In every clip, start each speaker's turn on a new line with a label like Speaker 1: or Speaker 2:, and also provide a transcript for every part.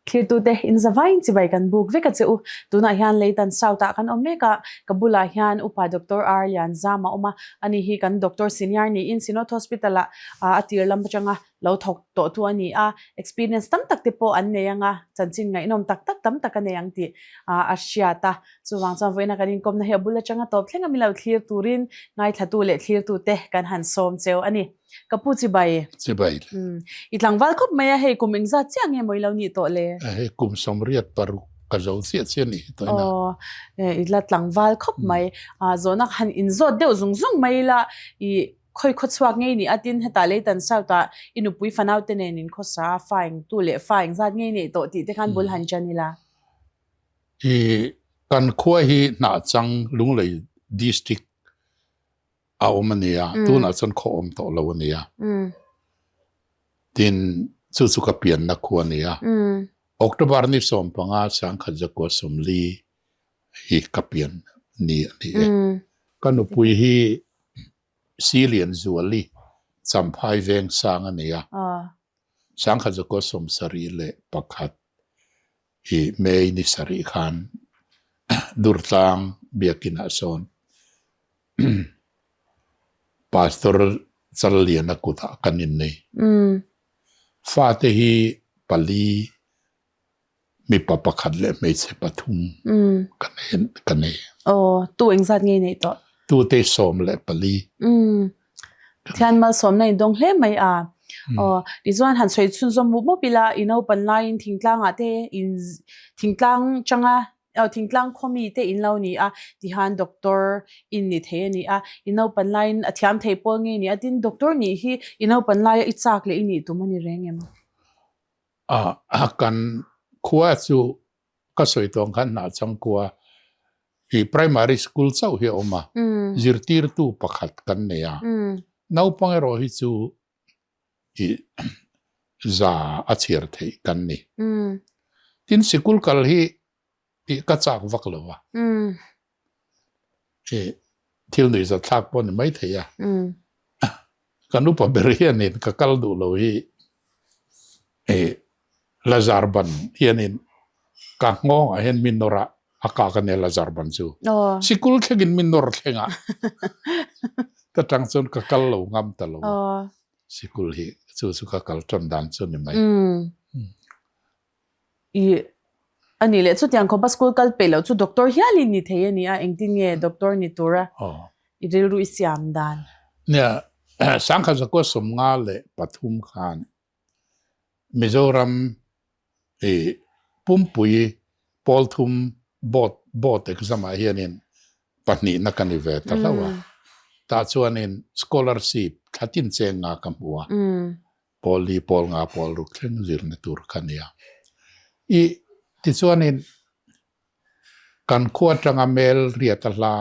Speaker 1: Thlirtute inzavaiin chibai kan buk vek a che u. Tunah hian Leitan South ah kan awm mek a, ka bulah hian Upa Doctor R Lianzam a awm a, ani hi kan Doctor Senior niin Synod Hospital ah a tir lam atanga lo thawk tawh tu a ni a, experience tam tak te pawh an nei ang a, chanchin ngaihnawm tak tak tam tak a nei ang tih a hriat a. Chuvang chuan vawiina kan inkawmna hi a bul atanga tawp thleng a milo thlir turin ngaithlatu leh thlirtute kan han sawm cheu a ni. Ka pu chibai.
Speaker 2: Chibai.
Speaker 1: I tlangval khawp mai a, hei kum engzat chiah nge maw i lo nih tawh le?
Speaker 2: Hei kum 86 ka zo chiah chiah a nih hi tawh ina.
Speaker 1: Aw, i la tlangval khawp mai. Zawhna han inzawt deuh zung zung mai ila i khawi khaw chhuak ngei nih a tin hetah Leitan South ah i nupui fanau te nen in khawsa a, fa eng tu leh fa engzat ngei neih tawh tih te khan bul han ṭan ila.
Speaker 2: I kan khua hi Hnahchang Lunglei District a awm a nia, tunah chuan khaw awm tawh lo a nia. Tin, chu chu ka pianna khua a nia. October ni 15 1940 hi ka pian ni a ni e. Ka nupui hi Silianzuali Champhai Vengsang a ni a, 1971 i May ni sarih khan Durtlang biakinah sawn Pastor Challiana kutah kan innei. Fate hi pali Mipa pakhat leh hmeichhe pathum ka nei ka nei.
Speaker 1: Aw, tu engzat nge i neih tawh?
Speaker 2: Tute 14.
Speaker 1: Umm, Pathian malsawmna in dawng hle mai a. Aw, tichuan han sawi chhunzawm mup mup ila, i naupan laiin thingtlangah te in thingtlang changa aw thingtlang khaw mi te in lo ni a, tihan doctor in ni thei a ni a. I naupan laiin a thiam thei pawl nge ni a, tin doctor nih hi i naupan laia i chak leh i nih tum a ni reng em?
Speaker 2: A kan khua chu ka sawi tawh ang khan Hnahchang khua hi primary school chauh hi a awm a, zirtirtu pakhat kan nei a, naupang erawh hi chu i za a chhiar theih kan ni. Tin sikul kal hi i ka chak vak lo a, i thil nuihzat thlak pawh a ni mai thei a, kan upa ber hianin ka kal duh lo hi i Lazar ban hianin ka nghawngah hian mi nawr a, a kak a nia Lazar ban chu. Sikul thlengin mi nawr thleng a, ka tang chuan ka kal lo ngam ta lo a, sikul hi chu chu ka kal tan dan chu a ni mai.
Speaker 1: I a nih leh chutiang khawpa school kal peih loh chu doctor hialin ni thei a ni a, engtin nge doctor ni tura i rilru i siam dan?
Speaker 2: Nia, 1953 khan Mizoram i pumpui pawl thum board board exam ah hianin pahnihna ka ni ve ta hlauh a, tah chuanin scholarship thla tin cheng nga ka hmu a. Pawl li, pawl nga, pawl ruk thleng zirna tur kha nia. I tichuanin kan khua atanga mel riat a hla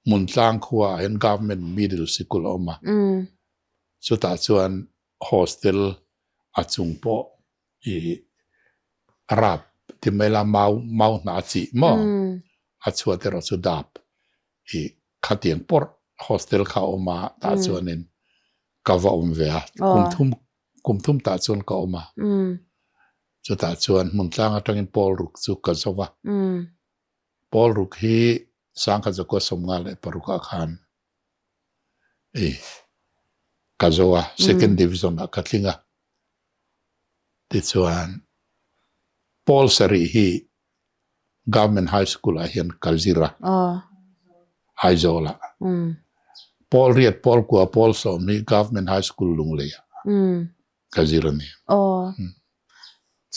Speaker 2: Hmuntlang khua ah hian Government Middle Sikul a awm a, chutah chuan hostel a chung pawh i rap ti mai la mau mau hna a chih maw a chhuat erawh chu dap i khatiang pawrh hostel kha a awm a tah chuanin ka va awm ve a kum thum kum thum tah chuan ka awm a chutah chuan hmun tlang atangin pawl ruk chu ka zo va pawl ruk hi 1956 ah khan i ka zo a second division ah ka tling a tichuan pawl sarih hi Government High School ah hian ka zir a, Aizawl ah. Pawl riat, pawl kua, pawl sawm hi Government High School Lunglei ah ka zir a ni.
Speaker 1: Aw.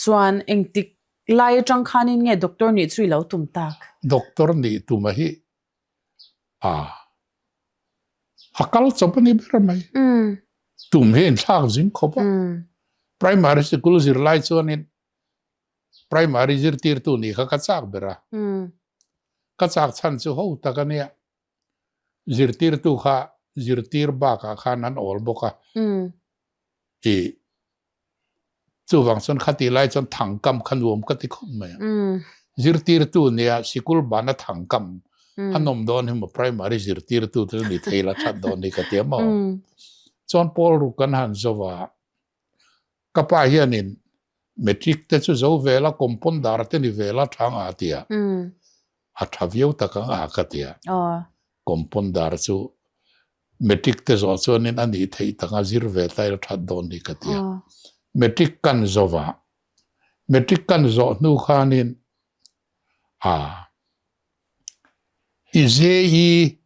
Speaker 1: Chuan engtik lai atang khanin nge doctor nih chu i lo tum tak?
Speaker 2: Doctor nih tum a hi a a kal chawp a ni ber mai. Tum hi a inthlak zing khawp a. Primary sikul zir lai chuanin Primary zirtirtu nih kha ka chak ber a. Ka chak chhan chu ho tak a nia. Zirtirtu kha zirtir bakah khan an awl bawk a. I chuvang chuan khati lai chuan thangkam kha nuam ka ti khawp mai a. Zirtirtu nia sikul bana thangkam a nawm dawn hi maw primary zirtirtu te chu ni thei la that dawn hi ka ti a maw. Chuan pawl ruk kan han zo a, ka pa hianin. Matric te chu zo ve la, compounder te ni ve la tha nga tia. A tha viau tak ang a ka tia. Compounder chu matric te zawh chuanin a nih theih tak a, zir ve ta ila that dawn hi ka tia. Matric kan zawh a, matric kan zawh hnu khanin a i JE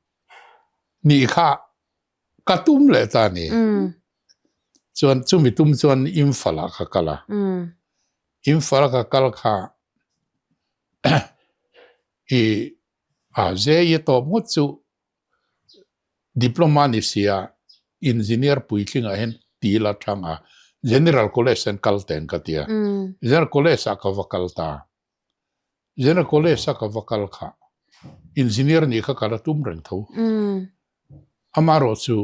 Speaker 2: nih kha ka tum leh ta a ni. Chuan chumi tum chuan Imphal ah ka kal a. Imphal a ka kal kha i a JE tawp ngawt chu Diploma ni sia Engineer puitlingah hian til a thang a, General College hian kal teng ka ti a. General College ah ka va kal ta. General College a ka va kal kha Engineer nih kha ka la tum reng tho. Amaherawh chu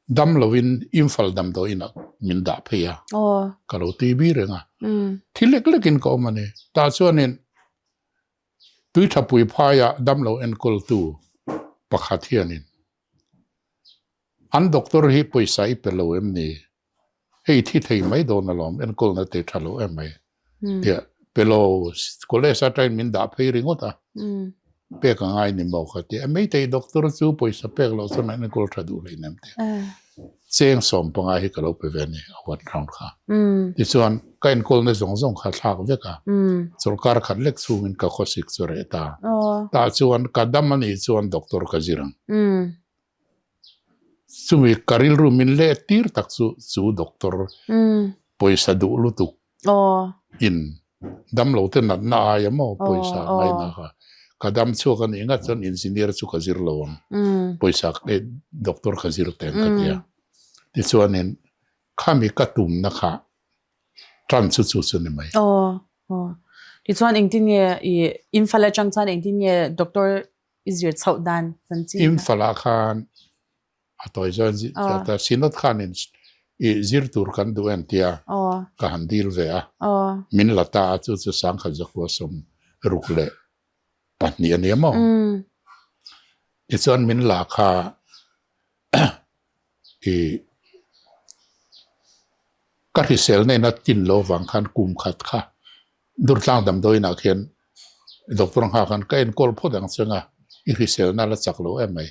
Speaker 2: dam lovin Imphal damdawiin ah min dah phei a, ka lo tui bi reng a. Thi lek lekin ka awm a ni. Tah chuanin Tuithapui phaia damlo enkawltu pakhat hianin an doctor hi pawisa i pe lo em ni? Hei thi thei mai dawn alawm, enkawlna te tha lo em mai tia pe lo college atangin min dah phei ringawt a, pek a ngai ni maw ka ti a, Meitei doctor chu pawisa pek loh chuan an enkawl tha duh hleinem tia cheng 15 hi ka lo pe ve a ni a one round kha. Tichuan ka enkawlna zawng zawng kha thlak vek a, chawlhkar khat lek chhungin ka khawsik chu reh ta. Tah chuan ka dam a nih chuan doctor ka zir ang. Chumi ka rilru min leh tir tak chu chu doctor pawisa duh lutuk in damlo te natna ai a maw pawisa ngaina kha ka dam chhuak a nih ngat chuan engineer chu ka zir lo ang pawisa doctor ka zir teng ka ti a tichuanin khami ka tumna kha tan chu chu chu ni mai.
Speaker 1: Tichuan engtin nge i Imphal atang chuan engtin nge doctor i zir chhoh dan chanchin kha.
Speaker 2: Imphal ah khan a tawi chuan Synod khanin i zir tur kan duh em tia ka han dil ve a, min la ta a chu chu 1962 a nia maw? Tichuan min la kha i ka hrisel nena tin lo vang khan kum khat kha Durtlang damdawiinah khian doctor nghah khan ka enkawl phawt ang che nga, i hriselna la chak lo em mai,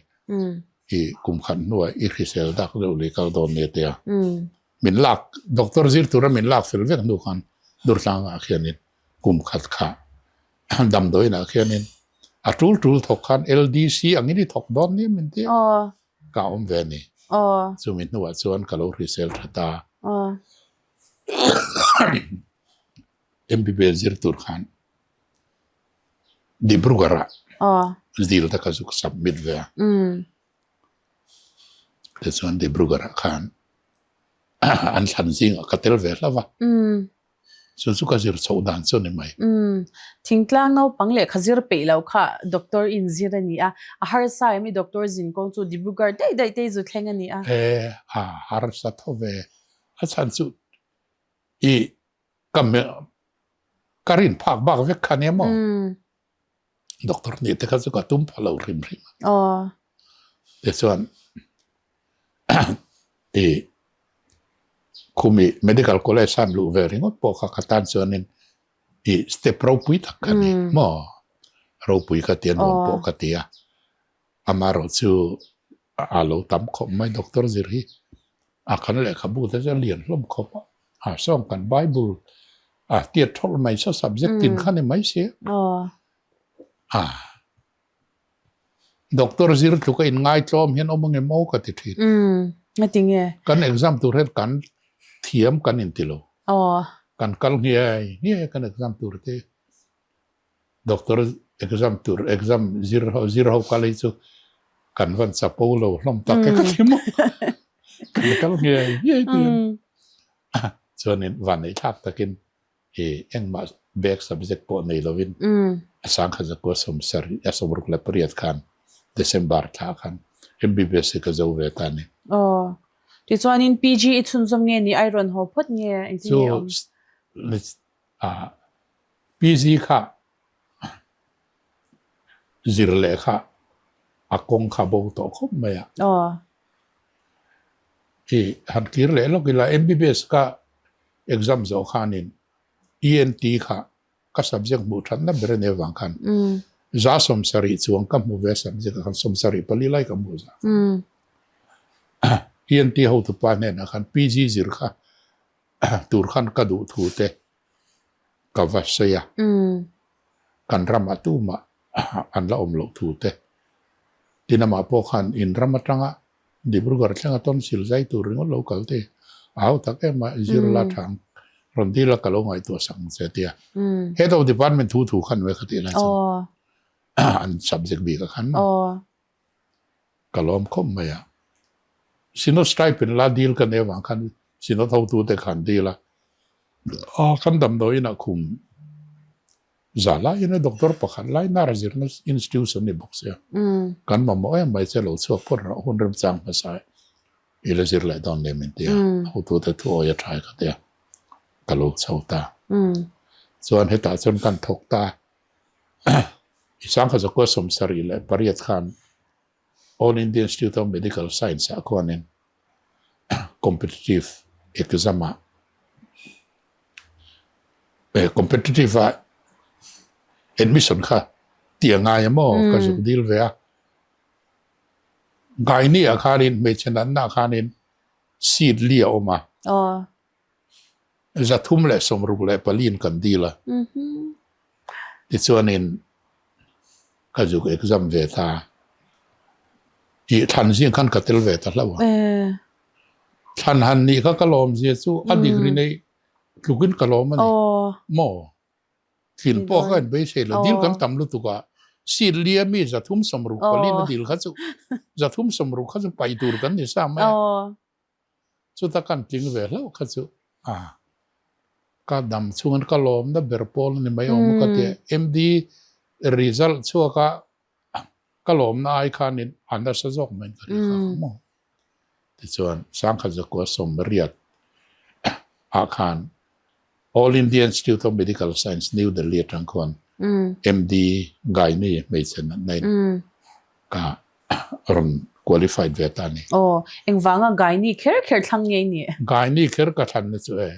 Speaker 2: i kum khat hnuah i hrisel dak deuh leh kal dawn nia tia min lak doctor zir tura min lak fel vek hnu khan Durtlangah khianin kum khat kha damdawiinah khianin a tul tul thawk khan LDC angin i thawk dawn nia min ti a, ka awm ve a ni. Chumi hnuah chuan ka lo hrisel tha ta. MBBS zir tur khan Dibrugarh ah dil te kha chu ka submit ve a. Tichuan Dibrugarh ah khan an thlan zingah ka tel ve hlauh a. Chu chu ka zir chhoh dan chu a ni mai.
Speaker 1: Thingtlang naupang lehkha zir peih loh kha doctor in zir a ni a. A harsa em i doctor zinkawng chu Dibrugarh daih daih te i zu thleng a ni a.
Speaker 2: E, a harsa tho ve. A chhan chu i ka ka rin phak bak vek kha nia maw? Doctor nih te kha chu ka tum pha lo hrim hrim a. Tichuan i khumi medical college han luh ve ringawt pawh kha ka tan chuanin i step ropui tak kha ni maw? Ropui ka ti a nuam pawh ka ti a. Amaherawh chu a lo tam khawp mai doctor zir hi a kan lehkhabu te chu a lian hlawm khawp a, a sawng kan bible a tiat thawlh mai sa subject tin kha ni mai si a doctor zir tluk a in ngaitlawm hian awm ange maw ka ti thin. Kan exam tur hian kan thiam kan inti lo. Kan kal ngiai ngiai kan exam tur te. Doctor exam tur exam zir ho zir ho kal hi chu kan van chapo lo hlawm tak e ka ti maw kan kal ngei ngei ti chuanin van neih thlak takin i engmah back subject pawh nei lovin a sangkhat zakua sawmsarih a 68 khan December thla khan MBBS hi ka zo ve ta a ni.
Speaker 1: Aw. Tichuanin PG i chhunzawm nge ni ai rawn haw phawt nge engtin nge awm?
Speaker 2: Chu A PG kha zir leh kha a kawng kha bo tawh khawp mai a. I han kir leh lawk ila MBBS ka Exam zawh khanin ENT kha ka subject hmuh thatna ber a nih avang khan 70 chuang ka hmu ve subject ah khan 74 lai ka hmu za. ENT hotupa hnenah khan PG zir kha tur khan ka duh thu te ka va sawi a, kan ramah tumah an la awm loh thu te tin amah pawh khan in ram atanga Dibrugarh thlenga tonsil zai tur ringawt lo kal te a hau tak em a, zirla thang rawn dil a ka lo ngaihtuah sak ang che tia. Head of department thu thu khan ve kha tih lai chuan an subject bik ah khan ka lawm khawp mai a. Synod stipend la dil ka nei avang khan Synod hotute khan dil a, kan damdawiin ah khum Za laiin a doctor pakhat lai nar zirna institution ni bawk sia. Kan mamawh em mai che lo chhuak phawt rawh hun remchang hmasa i la zir leh dawn lem in tia hotute thu awi a tha ka tia ka lo chho ta. Chuan hetah chuan kan thawk ta i sangkhat zakua 78 khan All India Institute of Medical Science ah khuanin competitive exam ah competitive ah admission kha tih a ngai a maw ka zuk dil ve a. Ngaini ah khanin hmeichhe natna ah khanin seat li a awm a. 364 in kan dil a. Tichuanin ka zuk exam ve ta. Ih thlan zing khan ka tel ve ta hlauh a. Thlan han nih kha ka lawm zia chu a degree nei tlukin ka lawm a ni. Maw? Thil pawh kha kan beisei lo. Dil kan tam lutuk a, seat lia mi 364 na dil kha chu 360 kha chu paih tur kan ni sa mai a. Chuta kan tling ve hlauh kha chu a ka dam chungin ka lawmna ber pawl a ni mai awm ka ti a. MD result chhuaka ka lawmna ai khanin a nasa zawk mai in ka ria kha maw. Tichuan sangkhat zakua 80 ah khan All India Institute of Medical Science, New Delhi atang khuan MD Gynae hmeichhe natna in ka rawn qualified ve ta a ni.
Speaker 1: Aw, engvanga Gynae kher kher thlang nge i nih?
Speaker 2: Gynae kher ka thlanna chu e,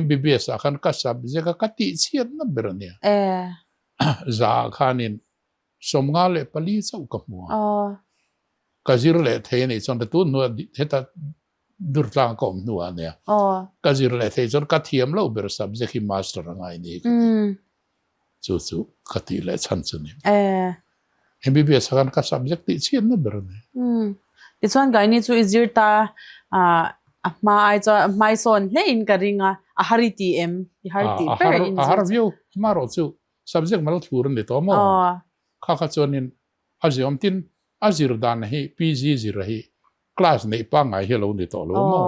Speaker 2: MBBS ah khan ka subject a ka tihchhiatna ber a nia. Za ah khanin 54 chauh ka hmu a. Ka zir leh thei a nih chuan ka tun hnuah heta Durtlang ka awm hnuah a nia. Ka zir leh thei chuan ka thiam loh ber subject hi master a ngai ni ka ti. Chu chu ka tih leh chhan chu ni. MBBS ah khan ka subject tih chhiatna ber a ni.
Speaker 1: Tichuan Gaini chu i zir ta a hma ai chuan hmaisawn hlein ka ring a, a har i ti em? I har tih ber in zir
Speaker 2: chu. A har viau, amaherawh chu subject mal thlur a ni tawh maw? Kha kha chuanin a ziawm tin a zir dan hi PG zir hi Class neih pangngai hi a lo ni tawh lo maw?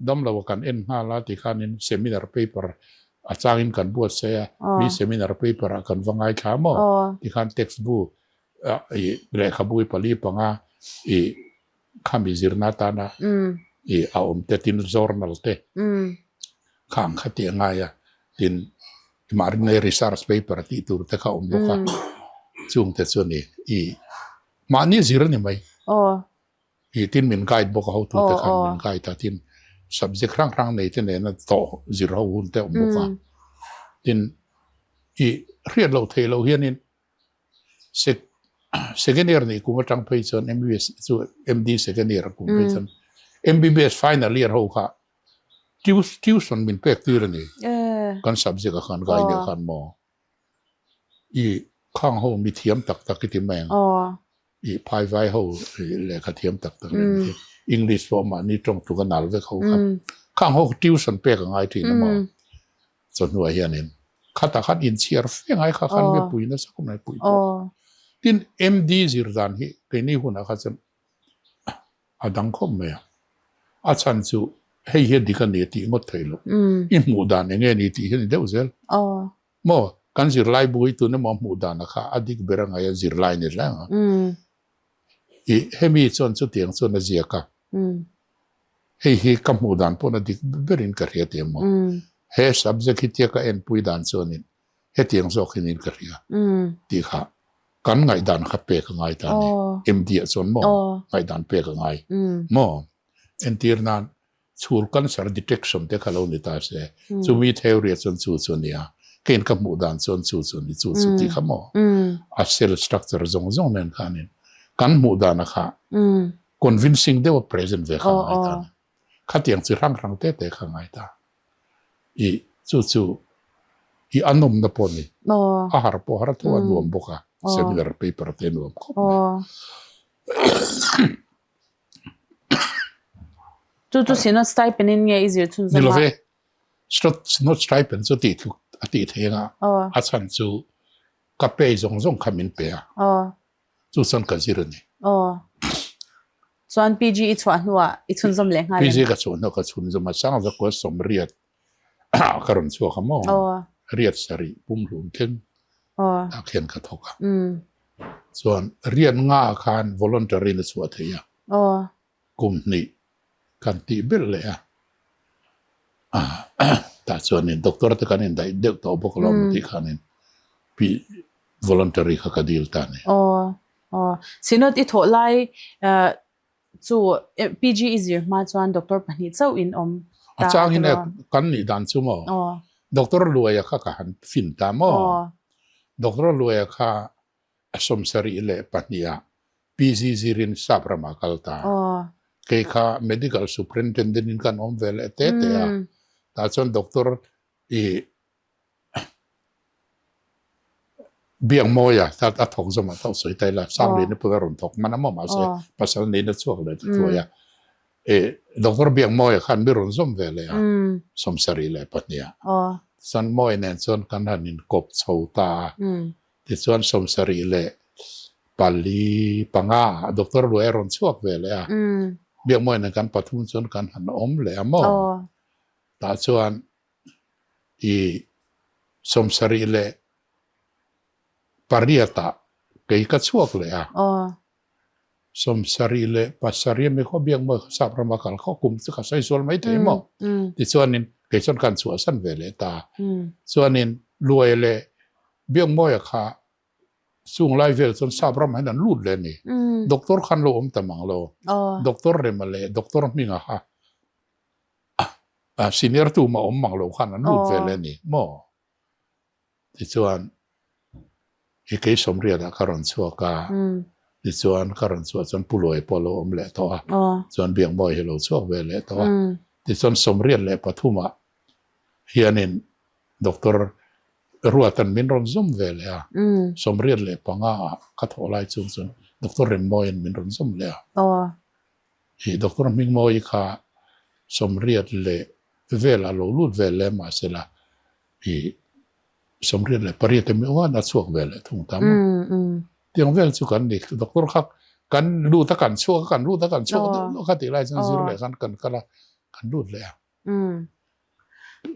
Speaker 2: Damlo a kan en nghal a tikhanin seminar paper a changin kan buatsaih a, mi seminar paper ah kan va ngaithla maw? Tikhan text bu i lehkhabu i pali panga i khami zirna atana i a awm te tin journal te kha ang kha tih a ngai a, tin mahni research paper tih tur te kha a awm bawk a, chungte chu a ni i mahni zir a ni mai. I tin min guide bawk a, hotute khan min guide a, tin subject hrang hrang nei te nena tawh zir ho hun te awm bawk a. Tin i hriat loh theih loh hianin second year nih kum atang phei chuan MBBS chu MD second year kum phei chuan MBBS final year ho kha tuition min pek tir a ni. Kan subject ah khan guide ah khan maw. I khang ho mi thiam tak tak i ti mai ang. I phai vai ho lehkha thiam tak tak leh mi thiam English pawh mahni tawng tluk a nal vek ho kha. Khang ho tuition pek a ngai thin a maw. Chawhnuah hianin khatah khan inchhiar fe ngai kha khan nge pui nasa khawp mai pui pawh. Tin MD zir dan hi keini hunah kha chuan A dang khawp mai a. A chhan chu hei hi a dik a ni tih ngawt theih loh. I hmuh dan eng nge ni tih hi a ni deuh zel. Maw, kan zirlai bu hi tun emaw a hmuh dan a kha a dik ber a ngaih a zirlai ni hle ang a. I hemi chuan chutiang chuan a ziak a. Hei hi ka hmuh dan pawn a dik berin ka hria tih emaw. He subject hi tia ka enpui dan chuanin hetiang zawk hi niin ka hria tih kha kan ngaihdan kha pek a ngai ta a ni. MD ah chuan maw ngaihdan pek a ngai maw? Entir nan. Chhul cancer detection te kha lo ni ta se, chumi theory ah chuan chu chu a nia, keiin ka hmuh dan chuan chu chu a ni, chu chu tih kha maw? A cell structure zawng zawng nen khanin kan hmuh dana kha convincing deuha present ve kha a ngai ta a ni. Khatiang chi hrang hrang te te kha a ngai ta. I chu chu i a nawmna pawh a ni. A har pawh har tho a nuam bawk a, seminar paper te a nuam khawp mai.
Speaker 1: Chu chu Synod stipend in nge i zir chhun zawm a?
Speaker 2: Ni love, Synod stipend chu tih tluk a tih thei anga a chhan chu ka pay zawng zawng kha min pe a, chu chuan ka zir a ni.
Speaker 1: Chuan PG i chhuah hnuah i chhunzawm leh nghal em?
Speaker 2: PG ka chhuah hnuah ka chhunzawm a, Sangzakua sawmriat ka rawn chhuak a maw? Riat sarih pumhlum thleng ah khian ka thawk a. Chuan riat nga ah khan voluntary in a chhuah thei a. Kum hnih kan tih belh leh a. Tah chuanin doctor te kan indaih deuh tawh bawk alawm tih khanin voluntary kha ka dil ta a ni.
Speaker 1: Synod i thawh lai Chu PG i zir hma chuan doctor pahnih chauh in awm
Speaker 2: ta a changin e kan nih dan chu maw doctor Luaia kha ka han fin ta maw doctor Luaia kha a sawmsarih leh pahnih ah PG zirin sap ramah kal ta kei kha medical superintendent in kan awm ve leh te te a tah chuan doctor i Biakmawia ta a thawk zawm ah tauh sawi ta ila Sangliana pawn a rawn thawk hman a maw mahse pasal neiin a chhuak leh ta thuai a eh Doctor Biakmawia khan mi rawn zawm ve leh a sawmsarih leh pahnih ah chuan Mawia nen chuan kan han inkawp chho ta a tichuan sawmsarih leh pali panga ah Doctor Luai a rawn chhuak ve leh a Biakmawia nen kan pathum chuan kan han awm leh a maw tah chuan I sawmsarih leh pariatah kei ka chhuak leh a. Sawmsarih leh pasarih ami khaw biak maw sap rama kal khaw kum chu ka sawi sual mai thei maw? Tichuanin kei chuan kan chhuahsan ve leh ta. Chuanin Luai leh Biakmawia kha chung lai vel chuan sap ramah hian an lut leh a ni. Doctor khan lo awm ta mang lo. Doctor Rema leh Doctor Hminga kha Senior tu mah awm mang lo khan an lut ve le a ni maw? Tichuan i kei sawmriatah ka rawn chhuak a, tichuan ka rawn chhuah chuan Pu Luai pawh a lo awm leh tawh a, chuan Biakmawi hi a lo chhuak ve leh tawh a. Tichuan sawmriat leh pathumah hianin Doctor Ruatan min rawn zawm ve leh a, sawmriat leh panga ah ka thawh lai chung chuan Doctor Remmawiin min rawn zawm leh a. Ih Doctor Hmingmawi kha sawmriat leh vel a lo lut ve leh mahsela ih sawmriat leh pariat emaw uan a chhuak ve leh thung ta maw. Tiang vel chu kan ni Doctor kha kan lut a kan chhuak a kan lut a kan chhuak deuh deuh kha tih lai chuan zir leh khan kan kal a kan lut leh a.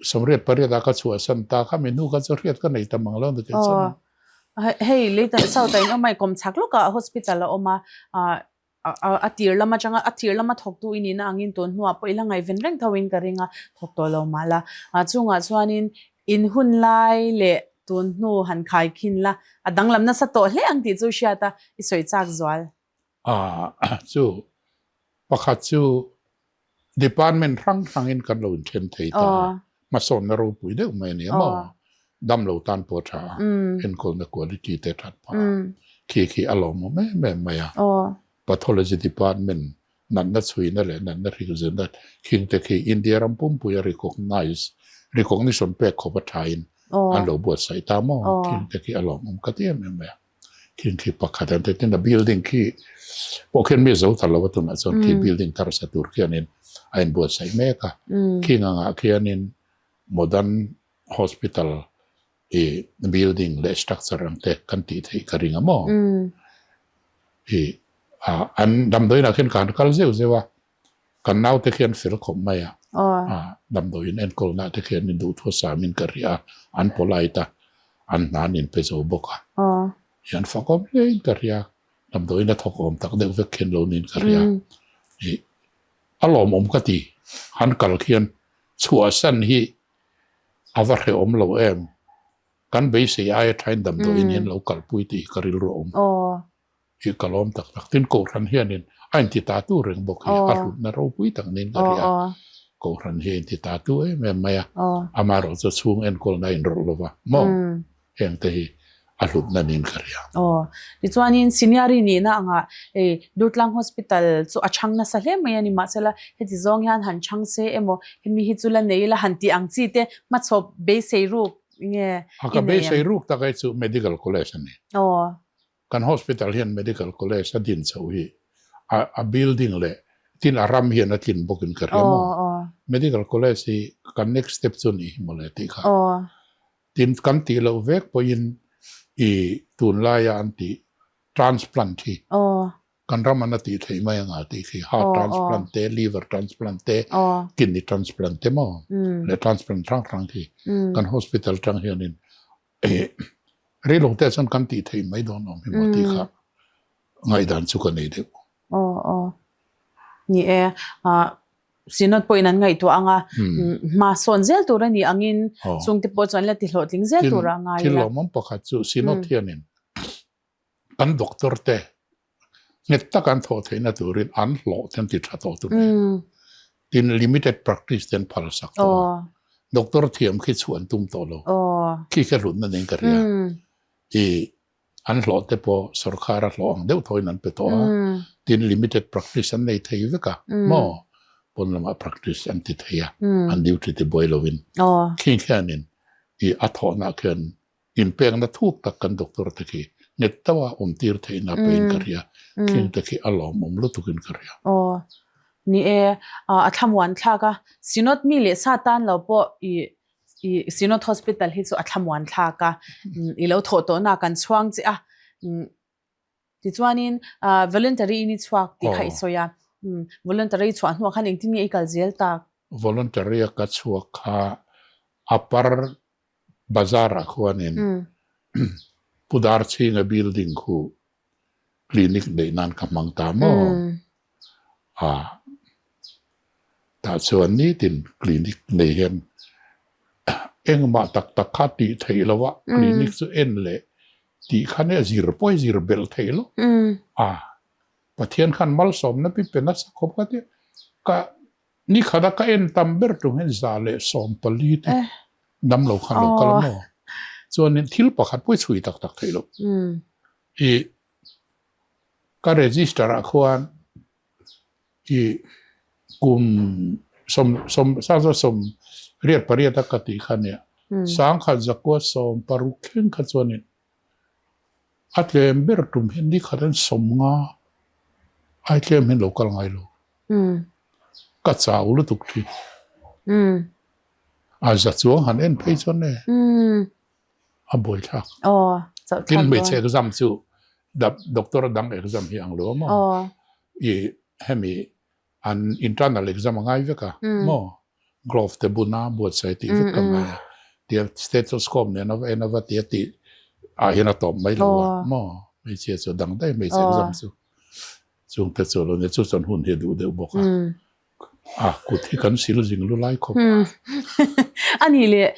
Speaker 2: Sawmriat pariat ah ka chhuahsan ta kha mi hnu kha chu hriat ka nei ta mang lo ni kei chuan.
Speaker 1: Hei Leitan South ah in awm a i kawmchhak lawkah hospital a awm a A tir lam atanga a tir lama thawktu i nihna angin tun hnuah pawh i la ngaihven reng thoin ka ring a, thawk tawh lo mah la. Chungah chuanin in hun lai leh tun hnu han khai khin la, a danglam nasa tawh hle ang tih chu hriat a, i sawi chak zual.
Speaker 2: Chu pakhat chu Department hrang hrangin kan lo inthen thei ta a, hmasawnna ropui deuh mai a ni a maw? Damlo tan pawh a tha a, enkawlna quality te a that phah a, khi khi a lawmawm em em mai a. Pathology department natna chhuina leh natna hrilzirna khing te khi India ram pumpui a recognize, recognition pek khawp a thain an lo buatsaih ta maw? Khing te khi a lawmawm ka ti em em mai a. Khing khi pakhat an tin a building khi pawh khian mi zo thar lo a tunah chuan khi building thar sa tur khianin a inbuatsaih mek a. Khing angah khianin modern hospital i building leh structure ang te kan tih theih ka ring a maw. I an damdawiinah khian ka han kal zeuh zeuh a. Kan naute khian fel khawp mai a, damdawiin enkawlna te khian min duh thu samin ka ri a, an polite a, an hna an inpe zo bawk a, i an fakawm hlein ka ri a, damdawiin a thawk awm tak deuh vek khian lo niin ka ri a, i a lawmawm ka ti, han kal khian chhuahsan hi a va hrehawm lo em, kan beisei aia thain damdawiin hian lo kalpui tih hi ka rilru a awm. Hi ka lawm tak tak. Tin Kohhran hianin a inti ta tu reng bawk hi a hlutna ropui tak niin ka ria. Kohhran hi a inti ta tu em em mai a, amaherawh chu chhung enkawlna a inrawlh lo va maw? Heng te hi a hlutna niin ka hria.
Speaker 1: Aw, tichuanin senior i nihna angah hei Durtlang Hospital chu a chhang nasa hle mai a ni. Mahsela heti zawng hian han chhang se emaw hemi hi chu la nei ila han tih ang chi te hmachhawp beisei ruk nge i
Speaker 2: A ka
Speaker 1: nei em?
Speaker 2: beisei ruk tak ai chu Medical College a ni.
Speaker 1: Aw.
Speaker 2: Kan hospital hian Medical College a din chhoh hi a a building leh tin a ram hian a tlin bawkin ka hria maw? Medical College hi kan next step chu nih hi mawle tih kha. Tin kan tih loh vek pawhin i tunlaia an tih transplant hi kan ram an a tih theih mai anga tih khi heart transplant te, liver transplant te, kidney transplant te maw leh transplant hrang hrang khi kan hospital tang hianin Reilo te chuan kan tih theih mai dawn awm hi maw tih kha ngaihdan chu ka nei deuh.
Speaker 1: Aw aw. Ni e, Synod pawhin an ngaihtuah ang a, hma sawn zel tur a nih angin chungte pawh chuan la ti hlawhtling zel tur a ngai ila.
Speaker 2: Thil lawmawm pakhat chu Synod hianin kan doctor te nghet taka an thawh theihna turin an hlawh te an ti tha tawh tur a ni. Tin limited practice te an phal sak tawh a, doctor thiam khi chhuah an tum tawh lo. Khi kha hlutna nen ka hria. I an hlawh te pawh sorkar a hlawh ang deuh thawhin an pe tawh a, tin limited practice an nei thei vek a maw? Pawn lamah practice an ti thei a, an duty ti buai lovin. Khi khianin i a thawhna khian Inpekna thuk tak kan doctor te khi nghet deuha awm tir theihna peiin ka hria, khing te khi a lawmawm lutukin ka hria.
Speaker 1: Aw, ni e, a thlamuan thlak a, Synod mi leh sa tan lo pawh i i Synod Hospital hi chu a thlamuan thlak a, i lo thawh tawhna kan chhuang che a, Tichuanin voluntary in i chhuak tih kha i sawi a, voluntary i chhuah hnuah khan engtin nge i kal zel tak?
Speaker 2: Voluntary a ka chhuak kha Upper Bazar ah khuanin Pu Darchhinga building khu clinic neih nan ka hmang ta maw? A tah chuan nitin clinic nei hian engmah tak tak kha tih theih lo a, clinic chu en leh Tih khan e zir pawh i zir belh theih lo. A, Pathian khan malsawmna pi pe nasa khawp ka tia. Ka ni khat a ka en tam ber tum hian 114 te dam lo khan lo kal a maw? Chuanin thil pakhat pawh i chhui tak tak theih lo. I ka register ah khuan I kum sawm sawm sangza sawm riat pariat a ka tih kha nia sangkhat zakua sawm paruk thleng kha chuanin a tlem ber tum hian ni khat an sawm nga ai tlem hian lo kal ngai lo ka chau lutuk thin a za chuang han en phei chuan e. a buaithlak.
Speaker 1: Aw, chauh thlak
Speaker 2: Tin hmeichhe exam chu doctor dang exam hi ang lo a maw?
Speaker 1: Aw.
Speaker 2: I hemi an internal exam a ngai vek a maw? Glove te bun a buatsaih tih vek ka ngai a. Tia stethoscope nen a va en a va tia tih ah hian a tawp mai lo a maw? Hmeichhia chu a dang daih hmeichhe exam chu. Chungte chu a lo nia, chu chuan hun hi a duh deuh bawk a. A kut hi kan sil zing lu lai khawp a.
Speaker 1: A nih leh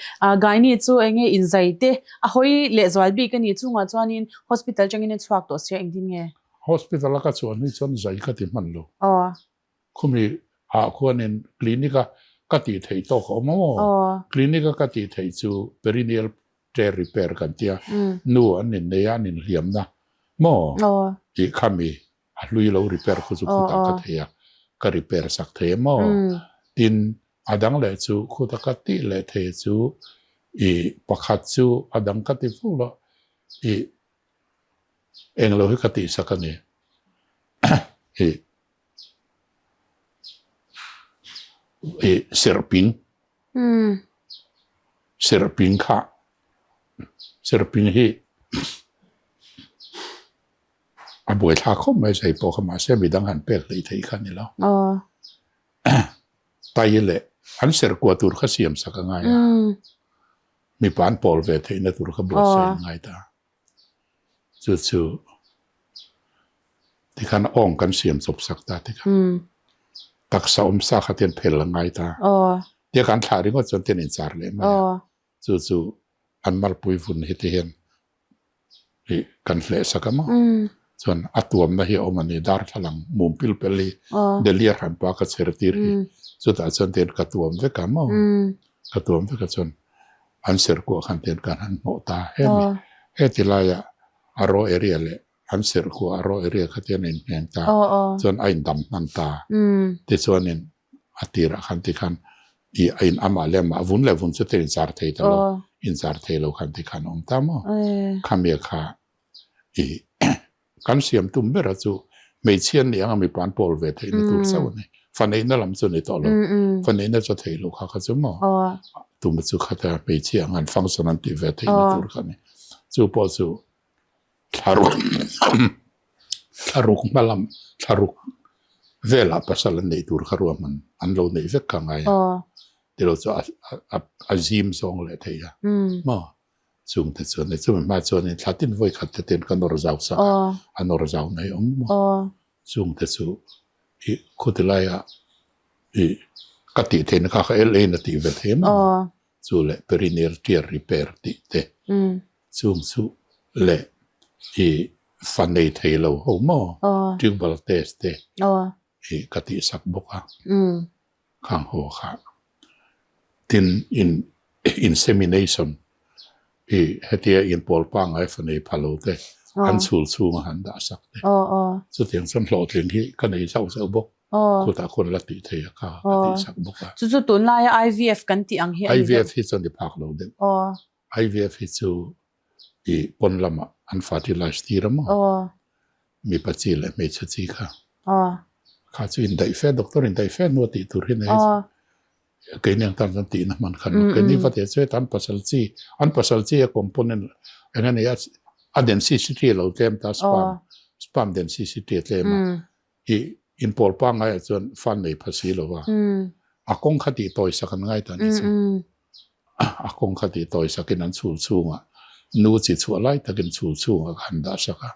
Speaker 1: Gaini chu eng nge inzai te a hawi leh zual bik a nih chungah chuanin hospital atangin a chhuak tawh sia engtin nge?
Speaker 2: Hospital a ka chuan hi chuan zai ka ti hman lo.
Speaker 1: Aw.
Speaker 2: Khumi ah khuanin clinic a ka tih theih tawk a awm a maw?
Speaker 1: Aw.
Speaker 2: Clinic a ka tih theih chu perineal tear repair kan tia nu an innei a an inhliamna maw?
Speaker 1: Aw.
Speaker 2: Tih khami a hlui lo repair khu chu khutah ka thei a, ka repair sak thei a maw? Tin, a dang leh chu khuta ka tih leh thei chu i pakhat chu a dang ka ti fo lo, i eng lo hi ka tih sak a ni. I i serhping, serhping kha, serhping hi A buaithlak khawp mai zai pawh kha mahse midang han pek hleih theih kha a ni lo. Tai leh an serkua tur kha siam sak a ngai a, mipa an pawl ve theihna tur kha buatsaih an ngai ta. Chu chu tikhan awng kan siam chawp sak ta tikhan taksa awm sa kha tian phel a ngai ta. Tia kan thlah ringawt chuan tian inchar leh mai a. Chu chu an malpui vun hi ti hian ih kan hleh sak a maw? Chuan a tuamna hi a awm a ni, darthlalang mum pil pel hi Delhi a hranpa ka chher tir hi. Chutah chuan tian ka tuam vek a maw? Ka tuam vek a chuan an serh kuah khan tian kan han hnawh ta hemi. Heti laia a raw area leh an serh kuah a raw area kha tian a inhneng ta. Chuan a indam hman ta. Tichuanin a tirah khan tikhan i a in amah leh amah vun leh vun chu te inzar thei ta lo. Inzar thei lo khan tikhan a awm ta maw? Khami kha i Kan siam tum bera chu hmeichhia ni anga mipa an pawl ve theihna tur chauh a ni. Fa neihna lam chu ni tawh lo. Fa neihna chu a theih loh kha kha chu maw? Tuma chu khata hmeichhia anga an function an tih ve theihna tur kha a ni. Chu pawh chu thlaruk thlaruk hma lam thlaruk velah pasal an neih tur kha ruahman an lo neih vek kha ngai a. Tilo chu a zim zawng leh thei a maw? Chung te chuan chumi hma chuanin thla tin vawi khat te ten ka nawr zau sak a, a nawr zau mai awm maw? Chung te chu i khuti laia i ka tih theihna kha kha LA in a tih ve thei maw? Chu leh perineal tear repair tih te chung chu leh i fa nei thei lo ho maw? Tubal test te i ka tih sak bawk a. Khang ho kha tin in insemination hi hetia inpawl pangngai fa nei pha lo te an chhul chhunga han dah sak te chutiang chuan hlawhtling hi ka nei zauh zauh bawk khutah khuan la tih thei a kha ka tih sak bawk a.
Speaker 1: Chu chu tunlaia IVF kan tih ang hi a ni deuh.
Speaker 2: IVF hi chuan i phak lo deuh. IVF hi chu i pawn lamah an fertilize tir a maw? Mipa chi leh hmeichhe chi kha. Kha chu indaih fe, doctor indaih fe hnu a tih tur hi nei a chu. Keini ang tan chuan tihna hman khan lo. Keini va teh chu heta an pasal chi, an pasal chi a component eng a nei a, a density a lo tlem ta sperm, sperm density a tlem a. I inpawl pangaiah chuan fan nei pha si lo va, a kawng kha tih tawi sak an ngai ta ni chu. A kawng kha tih tawi sakin an chhul chhungah nu chi chhuah lai takin chhul chhungah kha an dah sak a,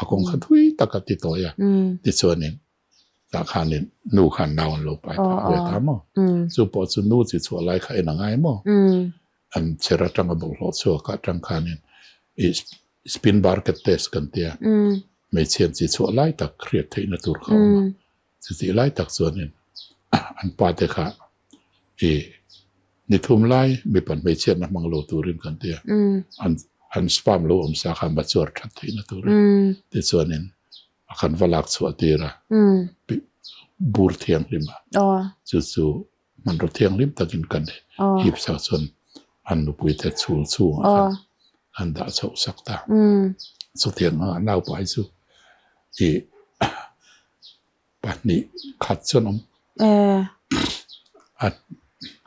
Speaker 2: a kawng kha thui taka ti tawi a, tichuanin tah khanin nu khan nau an lo pai phah ve ta maw? Chu pawh chu nu chi chhuah lai kha en a ngai maw? An cher atanga bawlhhlawh chhuak atang khanin i spin barket test kan tia, hmeichhian chi chhuah lai tak hriat theihna tur kha a awm a, chutih lai tak chuanin an pa te kha i ni thum lai mipa hmeichhiatna hmang lo turin kan ti a, an an sperm lo awm sa kha mature that theihna turin tichuanin a kan va lak chhuah tir a, bur thianghlim a, chu chu hmanraw thianghlim takin kan hip sak chuan an nupui te chhul chhungah khan an dah chhoh sak ta. Chutiang anga naupai chu i pahnih khat chuan awm.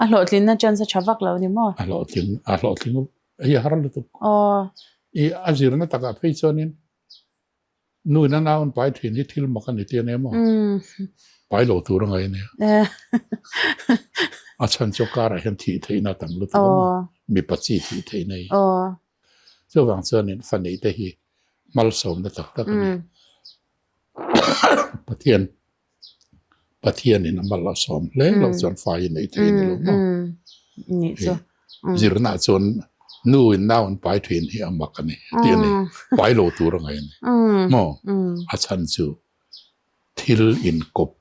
Speaker 1: A hlawhtlinna chance a tha vak lo ni maw?
Speaker 2: A hlawhtling a hlawhtling hei a har lutuk. I a zirna takah phei chuanin Nu in a nau an pai thin hi thil mak a ni tih a nia maw? Pai lo tur a ngai a nia. A chhan chu karah hian thih theihna a tam lutuk a maw? Mipa chi thih theihna hi. Chuvang chuanin fa neih te hi malsawmna tak tak a ni. Pathian Pathianin a mal a sawm hle loh chuan fa hi neih theih a ni lo maw? Zirna chuan nu in nau an pai thin hi a mak a ni tih a ni. Pai lo tur a ngaih a ni maw? A chhan chu thil inkawp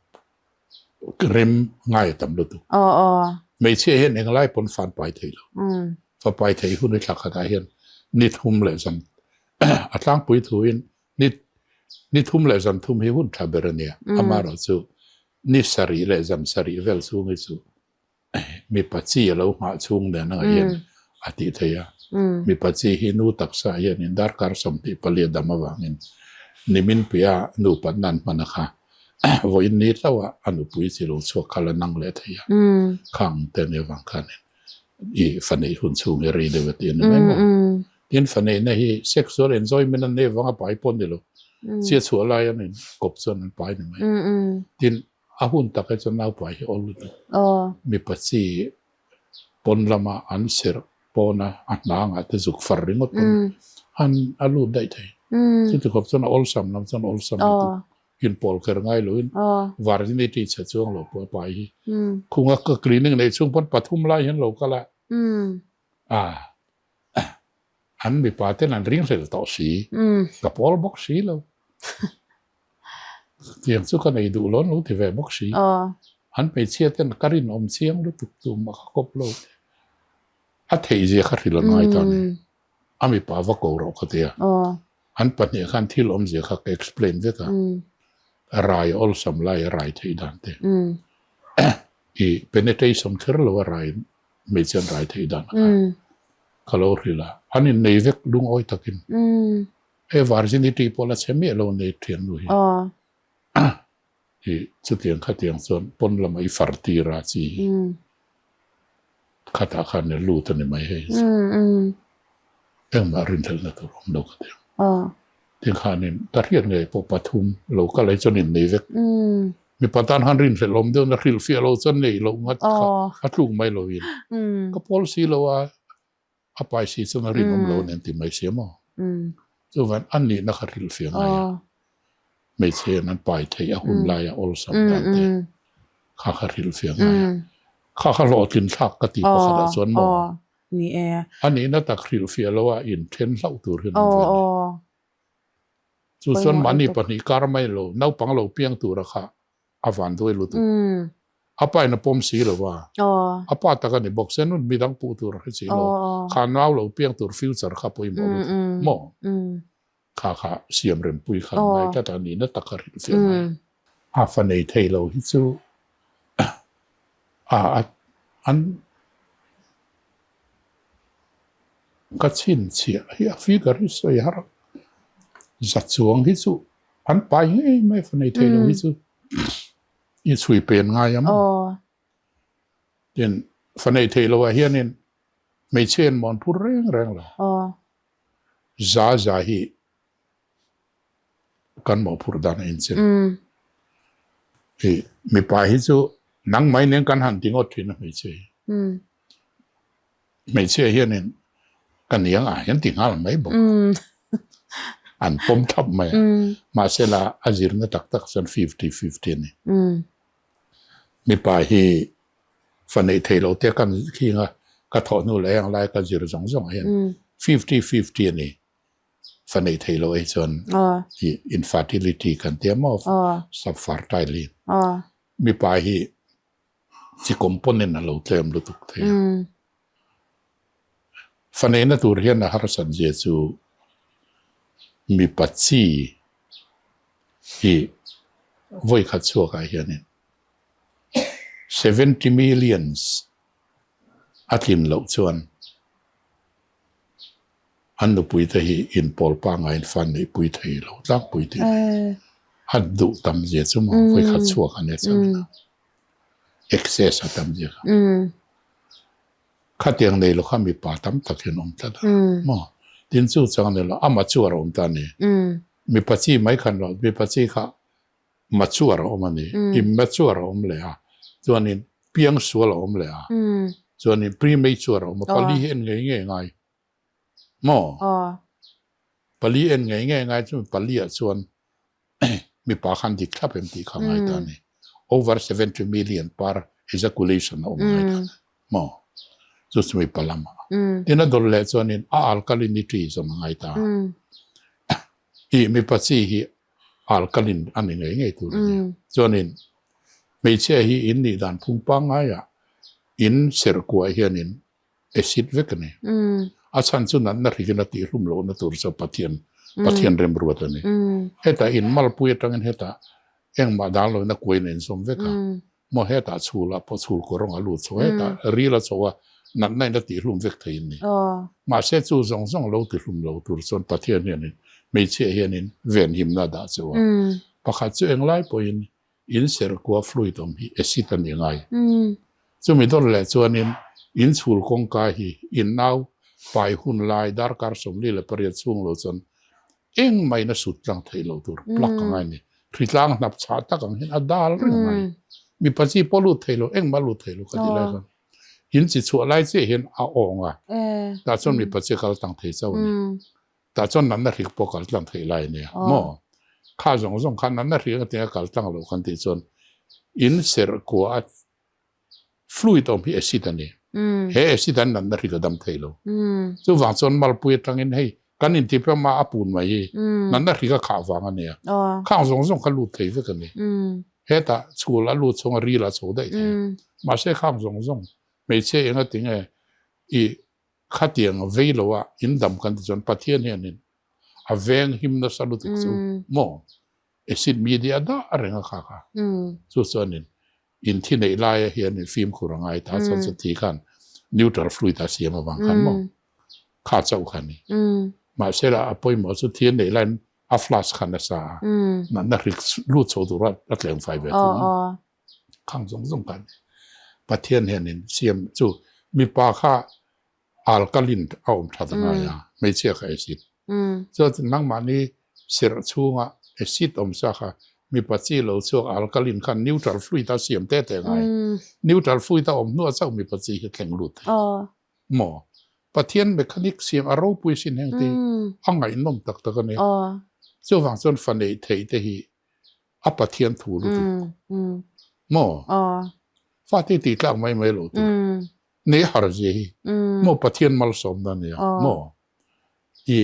Speaker 2: rem ngai a tam lutuk. Hmeichhia hian englai pawn fa an pai thei lo. Fa pai theih hun i thla khatah hian ni thum leh zan a tlangpui thuin Ni ni thum leh zan thum hi hun tha ber a nia. Amaherawh chu ni sarih leh zan sarih vel chhung hi chu mipa chi a lo nghah chhung nen a ngaih hian a tih theih a. Mipa chi hi nu taksa hianin darkar 24 a dam avangin nimin piah a nupat nan hman a kha vawiin ni hlauh a a nupui chi lo chhuak kha la nang leh thei a. Khang te nia vang khanin i fa neih hun chhung hi rei deuh a ti a ni mai maw? Tin, fa neihna hi sexual enjoyment an nei avanga pai pawh a ni lo. Chhia chhuah lai an in kawp chuan an pai ni mai. Tin, a hun tak hi chuan naupai hi awl lutuk. Mipa chi pawn lama an serh pawna a hnangah te zuk far ringawt pawn an a lut daih thei. Chuti khawp chuan a awlsam lam chuan awlsam lutuk. Inpawl kher ngai loin virginity chhe chuang lo pawh a pai hi. Khunga ka clinic neih chhung pawn pathum lai hian lo kal a. A an mipa ten an ringhlel tawh si, ka pawl bawk si lo. Tiang chu ka nei duh lo an lo ti ve bawk si. An hmeichhia ten ka rinawm chiang lutuk chu mah ka kawp lo. A theih zia kha hrilh an ngai ta a ni. A mipa va ko rawh ka ti a. An pahnih khan thil awmzia kha ka explain vek a. Rai awlsam lai a rai theih dan te. I penetration kher lo a rai hmeichhia an rai theih dan kha ka lo hrilh a. An innei vek lungawi takin. He virginity pawh la chhe miah lo nei thiannu hi. I chutiang khatiang chuan pawn lamah i far tir a chi hi khatah khan i lut a ni mai hei chu. Engmah rinhlelhna tur awm lo ka ti ang. Tikhanin ka hriat ngei pawh pathum lo kal ai chuan innei vek. Mipa tan khan rinhlelh awm deuhin a hrilhfiah lo chuan nei loh ngat kha a tluk mai loin ka pawl si lo a. A pai si chuan a rinawm lo nen ti mai si maw? Chuvan a nihna kha hrilhfiah ngai a, hmeichhe an pai theih a hun laia awlsam dan te kha kha hrilhfiah ngai a. Kha kha hlawhtlin thlak ka ti pakhatah chuan maw? A nihna tak hrilhfiah lo a inthen hlauh tur hian awm ve a ni. Chu chuan mahni pahnih kar mai lo, naupang lo piang tura kha a van duai lutuk. A pa in a pawm si lo va, a pa tak a ni bawk sia nun midang puh tur a hre si lo, kha nau lo piang tur future kha pawimawh lutuk maw? Kha kha siam rempui kha an ngai tlat a, nihna tak kha hrilhfiah ngai. A fa nei thei lo hi chu a an ka chhinchhiah hi a figure hi sawi har za chuang hi chu An pai ngei mai fa nei thei lo hi chu i chhui pen ngai a maw? Tin, fa nei thei lo ah hianin hmeichhia in mawn phur reng reng lo. Za za hi kan mawhphurh dan a inchen. I mipa hi chu nang mai nen kan han ti ngawt thin a hmeichhia hi. Hmeichhia hianin ka niang ah hian ti nghal mai bawk a, an pawm thlap mai a, mahsela a zirna tak tak chuan fifty fifty a ni. Mipa hi fa neih theih loh te kan khing a, ka thawh hnu leh heng lai ka zir zawng zawng ah hian fifty fifty a ni. Fa neih theih loh ei chuan infertility kan tia maw subfertile hi. Mipa hi Chi component a lo tlem lutuk thei a. Fa neihna tur hian a harsat zia chu mipa chi hi vawi khat chhuakah hianin 70 millions a tlin loh chuan An nupuite hi inpawl pangaiin fa neihpui thei lo tlangpui tih a duh tam zia chu maw vawikhat chhuak a nia chuan ina excess a tam zia kha. Khatiang nei lo kha mipa tam tak hian awm tlat a maw tin chu chang nei lo a mature a awm ta a ni mipa chi mai khan lo mipa chi kha mature a awm a ni immature a awm leh a chuanin piangsual a awm leh a chuanin premature a awm a pali hi en ngei ngei ngai. Maw? Pali en ngei ngei ngai chu pali ah chuan mipa khan dik thlap em tih kha ngai ta a ni. Over 70 million per ejaculation a awm ngai ta a ni. Maw? Chu chu mipa lam ah. Tin a dawlh leh chuanin a alkalinity zawng a ngai ta a. I mipa chi hi alkaline a ni ngei ngei tur a ni. Chuanin hmeichhia hi in nih dan phung pangngai ah in serhkuah hianin acid vek a ni. A chhan chu natna hrikin a tihhlum lohna tur chu Pathian Pathian remruat a ni. Hetah in malpui atangin hetah engmah dang loin a kuain a inzawm vek a. Maw hetah chhul ah pawh chhul kawr rawng a lut chho a, hetah ril a chho a, natna in a tihhlum vek thei in ni. Mahse chu zawng zawng lo tihlum lo tur chuan Pathian hianin hmeichhia hianin venhimna a dah cheu a. Pakhat chu englai pawhin In serhkua fluid awm hi acid a ni ngai. Chumi dawt leh chuanin in chhul kawngka hi in nau pai hun lai darkar 48 chhung lo chuan engmah in a sut tlang theih loh tur plug a ngai a ni. Hritlang hnap chhah tak ang hian a dal reng mai. Mipa chi pawh lut thei lo, engmah lut thei lo ka tih lai chuan in chi chhuah lai chiah hian a awng a, tah chuan mipa chi kal tang thei chauh a ni. Tah chuan natna hrik pawh kal tlang theih lai a nia maw? Kha zawng zawng kha natna hrik a tinga kal tlang loh kan tih chuan in serh kua a fluid awm hi acid a ni. He acid an natna hrik a dam thei lo. Chuvang chuan malpui atangin hei kan intih pawh mah a pun mai hi natna hrik a khah vang a nia. Khang zawng zawng kha lut thei vek a ni. Hetah chhul a lut chhung a ril a chho daih thei. Mahse khang zawng zawng hmeichhia enga tinge i khatiang vei lo a in dam kan ti chuan Pathian hianin a veng him nasa lutuk chu maw acid media dah reng a kha kha. Chu chuanin in thi neih laia hianin fimkhur a ngai ta chuan chuti khan neutral fluid a siam avang khan maw kha chauh kha a ni. Mahse la a pawimawh chu thi a neih laiin a flash kha nasa a, natna hrik lut chho tura a tleng fai ve thung a, khang zawng zawng kha a ni. Pathian hianin siam chu mipa kha alkaline a awm that a ngai a, hmeichhia kha acid. Chuan nangmahni serh chhunga acid awm sa kha mipa chi lo chhuak alkaline khan neutral fluid a siam te te ngai. Neutral fluid a awm hnuah chauh mipa chi hi thleng lut thei. Maw? Pathian mechanic siam a ropui sin heng te hi a ngaihnawm tak tak a ni. Chuvang chuan fa neih theih te hi a Pathian thu lutuk. Maw? Fate tih tlak mai mai lo tur. Nei har zia hi maw Pathian malsawmna a nia maw? I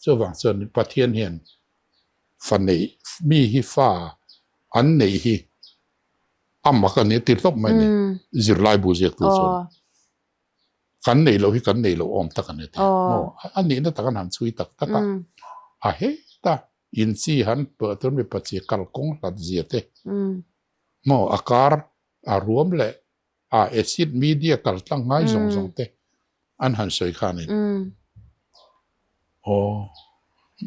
Speaker 2: chuvang chuan Pathian hian fa neih mi hi fa an neih hi a mak a ni a ti hlawp mai a ni zirlai bu ziaktu chuan. Kan neih loh hi kan neih loh awm tak a ni tih maw? A nihna tak an han chhui tak tak a, a heta in chi han pawh tur mipa chi kalkawng hlat zia te maw a kar a ruam leh a acid media kal tlang ngai zawng zawng te an han sawi kha a ni. Aw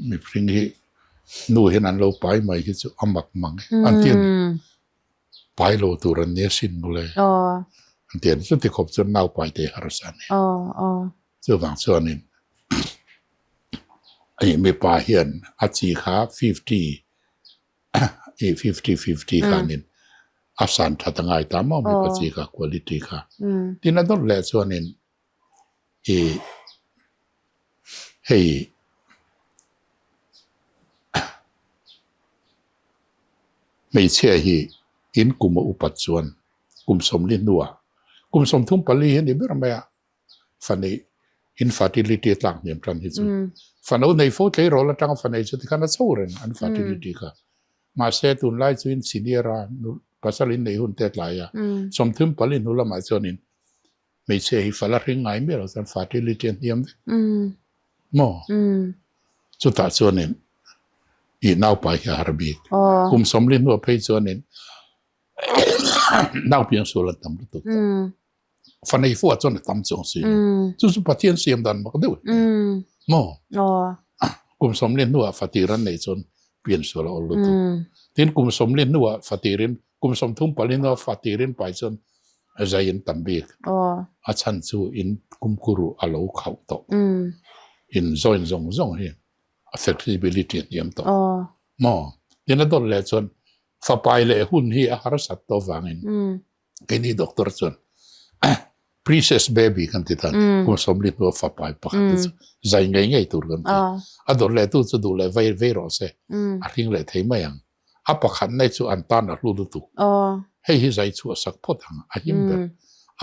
Speaker 2: mihring hi nu hian an lo pai mai hi chu a mak mang e an ti a ni. Pai lo tur an nia sin mawle. An ti a ni. Chuti khawp chuan nau pai te harsa a ni. Chuvang chuanin i mipa hian a chi kha 50 i 50 50 khanin a san that a ngai ta maw mipa chi kha quality kha. Tin a dawt leh chuanin i hei Hmeichhia hi in kum a upat chuan kum 40 hnuah kum 34 hi a ni ber mai a, fa neih infertility a tlak hniam tan hi chu fano nei fo tleirawl atanga fa nei chu tikhan a chho reng an fertility kha. Mahse tunlai chu in senior a pasal in neih hun te a tlai a, 34 hnu lamah chuanin Hmeichhia hi fal a hring ngai miah lo chuan fertility a hniam vek maw? Chutah chuanin ih naupai hi a har bik. Kum 40 hnuah phei chuanin nau piangsual an tam lutuk tawh. Fa nei fuah chuan a tam chuang si lo. Chu chu Pathian siam dan mak deuh maw? Kum 40 hnuah fa tir an neih chuan piansual a awl lutuk. Tin kum 40 hnuah fa tirin kum 34 hnuah fa tirin pai chuan a zai in tam bik. A chhan chu in kumkuru a lo khauh tawh. In join zawng zawng hi a flexibility a hniam tawh. Maw? Tin a dawt leh chuan fapai leh hun hi a harsat tawh vangin keini doctor chuan princess baby kan ti tan kum 40 hnua fapai pakhat te chu zai ngei ngei tur kan ti. A dawt leh tu chu duh leh vei vei rawh se a hring leh thei mai ang. A pakhat nei chu an tan a hlu lutuk. Hei hi zai chhuah sak phawt ang, a him ber.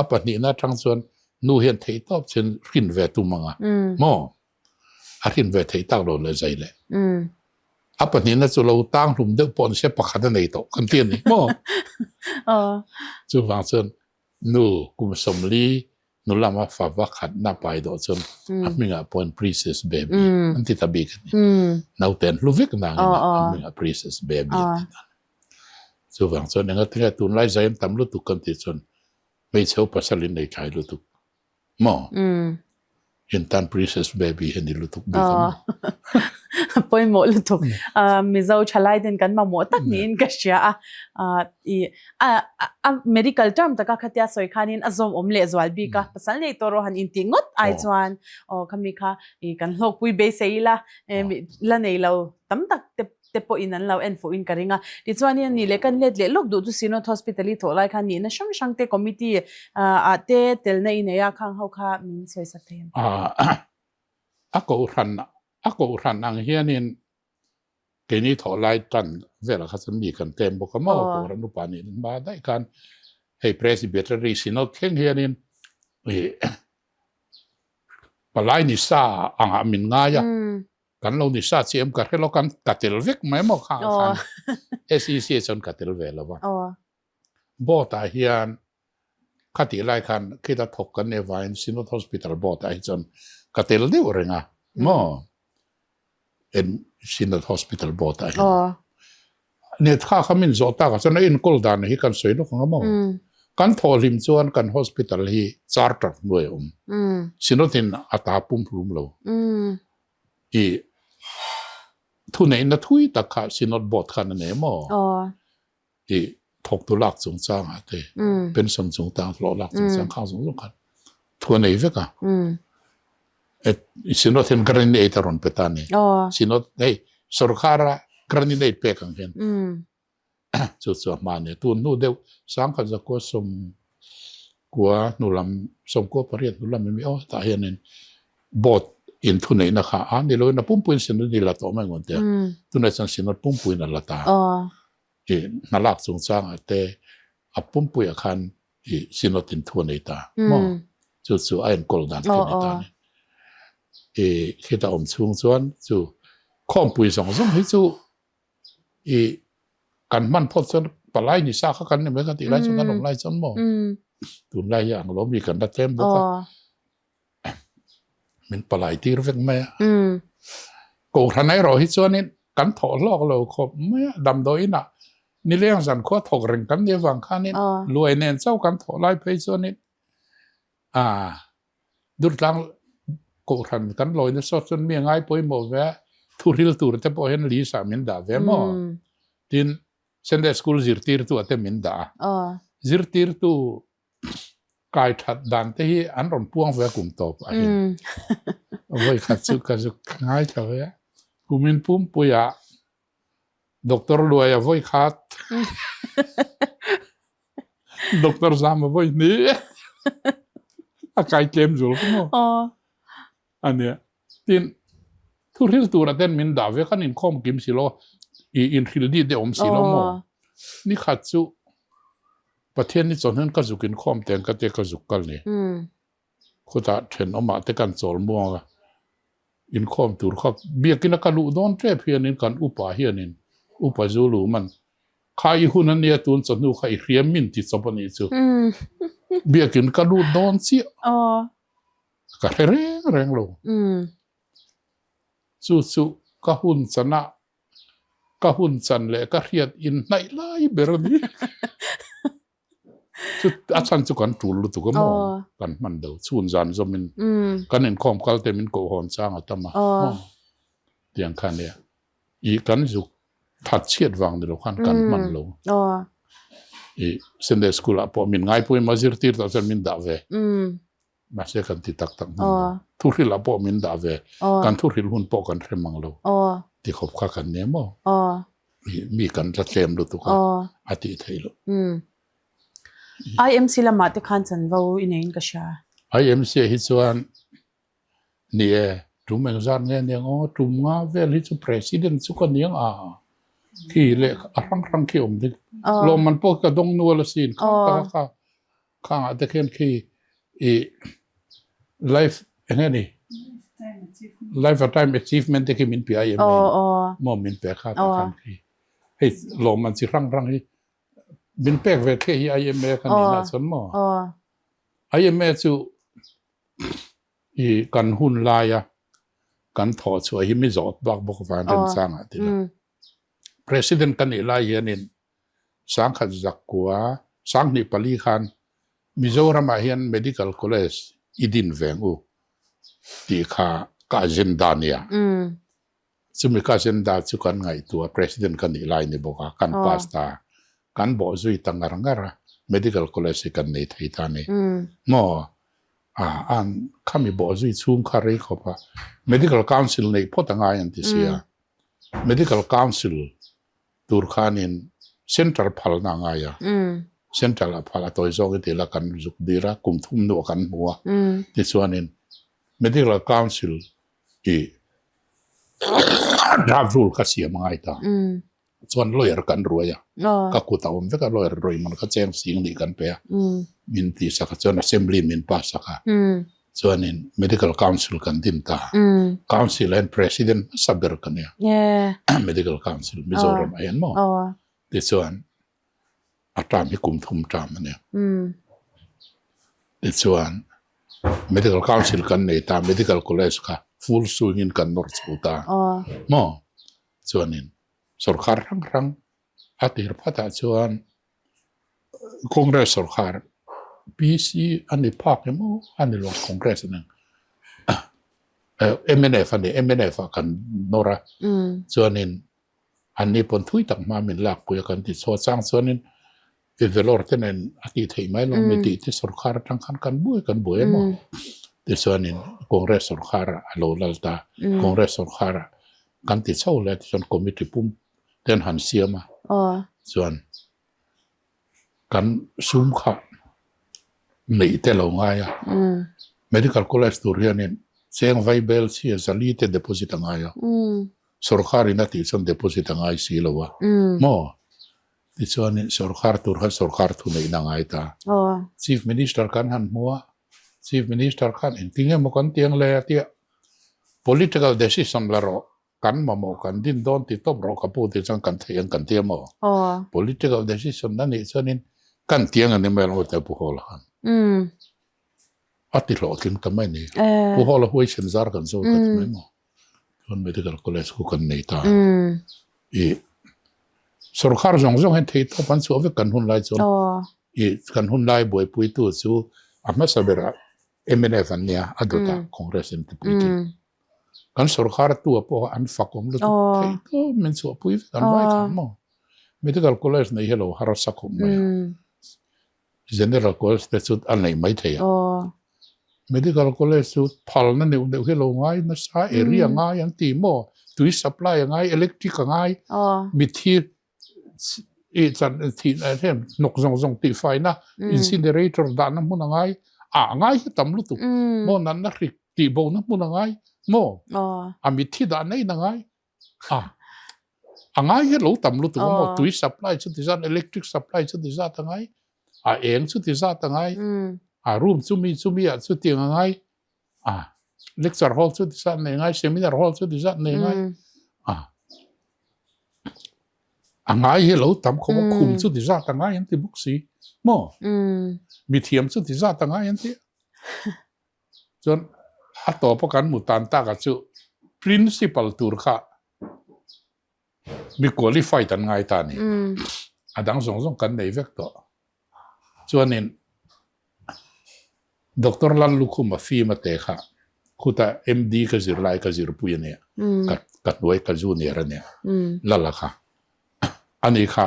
Speaker 2: A pahnihna atang chuan nu hian theih tawp chuan hrin ve tum ang a, maw? A hrin ve theih tak lo leh zai leh. A pahnihna chu lo tang hlum deuh pawh ni se pakhat a nei tawh kan ti a ni, maw? Chuvang chuan nu kum 40 Nu lama fa va khatna pai dawh chuan a hmingah pawhin Princess Baby an ti ta bik a ni. Naute an hlu vek nangin a hmingah Princess Baby an ti ta. Chuvang chuan engatinge tunlai zai an tam lutuk kan tih chuan hmeichhe ho pasal in nei thlai lutuk maw? In tan Princess Baby hi a ni lutuk bik a maw?
Speaker 1: Pawimawh lutuk. Mizo thalai ten kan mamawh tak niin ka hria a. I a medical term taka khatia sawi khanin a zawm awm leh zual bik a. Pasal nei tawh rawh han intih ngawt ai chuan aw khami kha i kan hlawkpui beisei ila la nei lo tam tak te te pawhin an lo en fuhin ka ring a. Tichuanin a nih leh kan let leh lawk duh chu Synod Hospital i thawh lai khan nihna hrang hrang te committee ah te telna i nei a, khang ho kha min sawi sak thei em?
Speaker 2: A kohhran a kohhran ang hianin keini thawh lai tan velah kha chuan mi kan tlem bawk a maw kohhran upa nih hma daih khan hei Presbytery Synod thleng hianin ih palai ni sa angah min ngai a. Kan lo ni sa chi em ka hre lo kan ka tel vek mai maw kha khan SEC ah chuan ka tel ve lo va. Board ah hian khatih lai khan khita thawk kan nih avangin Synod Hospital board ah hi chuan ka tel deuh reng a maw Synod Hospital board ah hian. Net kha kha min zawh tak ah chuan a enkawl dan hi kan sawi lawk ang a maw. Kan thawh hlim chuan kan hospital hi charter hnuai a awm. Synod in a ta pumhlum lo. I thuneihna thui tak kha Synod board khan a nei maw? I thawktu lak chungchangah te, pension chungchang hlawh lak chungchang khang zawng zawng khan thu a nei vek a. Synod hian grant aid a rawn pe ta a ni. Synod hei sorkara grant aid pek ang hian Chu chu a hma a nia. Tun hnu deuh sangkhat zakua sawmkua hnu lam sawmkua pariat hnu lam emi aw tah hianin boat in thuneihna kha a ni loin a pumpuiin synod i la tawh mai ngawn tia. Tunah chuan synod pumpuiin a la ta. I hna lak chungchangah te a pumpuiah khan i synod in thu a nei ta maw? Chu chu a enkawl dan khi a ni ta a ni. I khita awm chhung chuan chu khawmpui zawng zawng hi chu I kan hman phawt chuan palai ni sa kha kan ni mai ka tih lai chuan kan awm lai chuan maw tunlai hi ang lo mi kan la tlem bawk a min palai tir vek mai a kohhran erawh hi chuanin kan thawh hlawk lo khawp mai a damdawi inah nileng zan khua thawk reng kan nih avang khanin luai nen chauh kan thawh lai phei chuanin a Durtlang kohhran kan lawi nasa chuan mi a ngai pawimawh ve a, thuhril tur te pawh hian list ah min dah ve maw? Tin, Sunday school zirtirtu ah te min dah a, zirtirtu kai that dan te hi an rawn puang ve a kum tawp ah hian. Vawi khat chu ka zuk ngaithla ve a, kumin pumpui ah Doctor Luaia vawi khat, Doctor Zama vawi hnih a kai tlem zul ka maw? A nia. Tin, thu hril tura ten min dah ve khan inkhawm kim si lo, i inhrilh dih te awm si lo maw? Ni khat chu Pathian ni chawhnuin ka zuk inkhawm teng ka tia ka zuk kal ni. Khutah thenawmah te kan chawl muang a, inkhawm tur kha biakina ka luh dawn tep hianin kan upa hianin Upa Zulu man kha i hun a nia tun chawhnu kha i hriam min ti chawp a nih chu. Biakin ka lut dawn chiah ka hre reng reng lo. Chu chu ka hun chanah ka hun chan leh ka hriat inhnaih lai ber a ni. Chu a chhan chu kan tul lutuk a maw? Kan hman deuh chhun zan zawmin kan inkhawm kal te min koh hawn chang a tam a maw? Tiang kha nia. I kan zuk that chhiat vang ni lo khan kan hman lo. I Sunday school ah pawh min ngaipawimawh zirtir tawh chuan min dah ve. Mahse kan ti tak tak hman lo. Thuhrilh ah pawh min dah ve. Kan thuhrilh hun pawh kan hre mang lo. Ti khawp kha kan nia maw? Mi kan tla tlem lutuk a, a tih theih loh.
Speaker 1: IMC lamah te khan chanvo i neiin ka hria.
Speaker 2: IMC ah hi chuan ni e, tum engzat nge aniang aw, tum nga vel hi chu President chu ka niang a, khi leh a hrang hrang khi awm dik. Lawmman pawh ka dawng nual asin, khang taka kha Khangah te khian khi i life eng nge ni lifetime achievement te khi min pe ai em em maw min pe kha tah khan khi hei lawmman chi hrang hrang hi min pek ve thliah hi IMA kha ni na chuan maw IMA chu i kan hun laia kan thawh chhuah hi mi zawt bak bawk van remchangah ti la president ka nih lai hianin Sangkhat Zakua, Sanghnih pali khan Mizoramah hian Medical College i din veng u tih kha ka agenda a nia. Chumi ka agenda chu kan ngaihtuah President ka nih lai ni bawk a, kan pass ta. Kan bawh zui ta ngar ngar a, Medical College hi kan nei thei ta a ni. Maw? A, an khami bawh zui chhung kha rei khawp a, Medical Council neih phawt a ngai an ti sia. Medical Council tur khanin Central phalna a ngai a, Central ah phal a tawi zawk i ti la kan zuk dir a, kum thum hnuah kan hmu a, tichuanin Medical Council i draft rule kha siam a ngai ta, chuan lawyer kan ruai a, ka kut a awm vek a, lawyer ruai man kha cheng sing nih kan pe a, min tihsak a, chuan Assembly min pass sak a. Chuanin Medical Council kan din ta. Council hian President hmasa ber ka nia. Medical Council Mizoram ah hian maw? Tichuan a term hi kum thum term a nia. Tichuan Medical Council kan nei ta, Medical College kha full swing in kan nawr chho ta maw? Chuanin sorkar hrang hrang a tir phatah chuan Congress sorkar PC a ni phak emaw a ni lo Congress a ni mnf a ni mnf ah kan nawr a chuanin an ni pawn thui tak hma min lakpui a kan ti chhuah chang chuanin Vellore te nen a tih theih mai lo mi tih te sorkar atang khan kan buai kan buai emaw tichuanin Congress sorkar ah a lo lal ta Congress sorkar ah kan ti chho leh tichuan committee pum te an han siam a chuan kan sum kha neih te lo ngai a medical college tur hianin cheng vai bel chhia zali te deposit a ngai a sorkar in a tih chuan deposit a ngai si lo a maw. Tichuanin sorkar tur khan sorkar thu neihna a ngai ta. Chief Minister kan han hmu a, Chief Minister khan engtin emaw kan ti ang le a tia, political decision la rawh, kan mamawh kan din dawn ti tawp rawh ka pu tih chuan kan theih ang kan ti a maw? Political decision a nih chuanin kan ti ang a ni mai lo tia Pu Hawla khan a ti hlawhtling ta mai a ni. Pu Hawla huaisen zar kan zawt a ti mai maw? Chuan medical college khu kan nei ta. I sorkar zawng zawng hian thei tawp an chhuah vek kan hun lai chuan i kan hun lai buaipuitu chu a hmasa berah mnf an nia a dawtah Congress an ti puitling. Kan sorkar tua pawh an fak awm lutuk thei tawp min chhuahpui vek an vai khan maw. Medical college nei hi lo harsa khawp mai a. General College te chu a neih mai thei a. Medical College chu phalna neuh neuh hi lo ngai nasa, area ngai an ti maw, tui supply a ngai, electric a ngai, mitthi i chan thih na hem hnawk zawng zawng tihfaina incinerator dahna hmun a ngai, ah ngai hi tam lutuk maw natna hrik tihbona hmun a ngai maw, a mitthi dahna in a ngai. A a ngai hi lo tam lutuk a maw tui supply chu ti zat electric supply chu ti zat a ngai a eng chu ti zat a ngai a room chu mi chu mi ah chu tiang a ngai a lecture hall chu ti zat nei ngai seminar hall chu ti zat nei ngai a a ngai hi lo tam khawp a khum chu ti zat a ngai an ti bawk si maw mithiam chu ti zat a ngai an ti Chuan a tawpa kan hmu tan tak a chu principal tur kha mi qualified an ngai ta a ni. A dang zawng zawng kan nei vek tawh. Chuanin Doctor Lallukhuma fim a te kha khuta MD ka zir lai ka zirpui a nia, ka hnuai ka junior a nia, Lala kha. Ani kha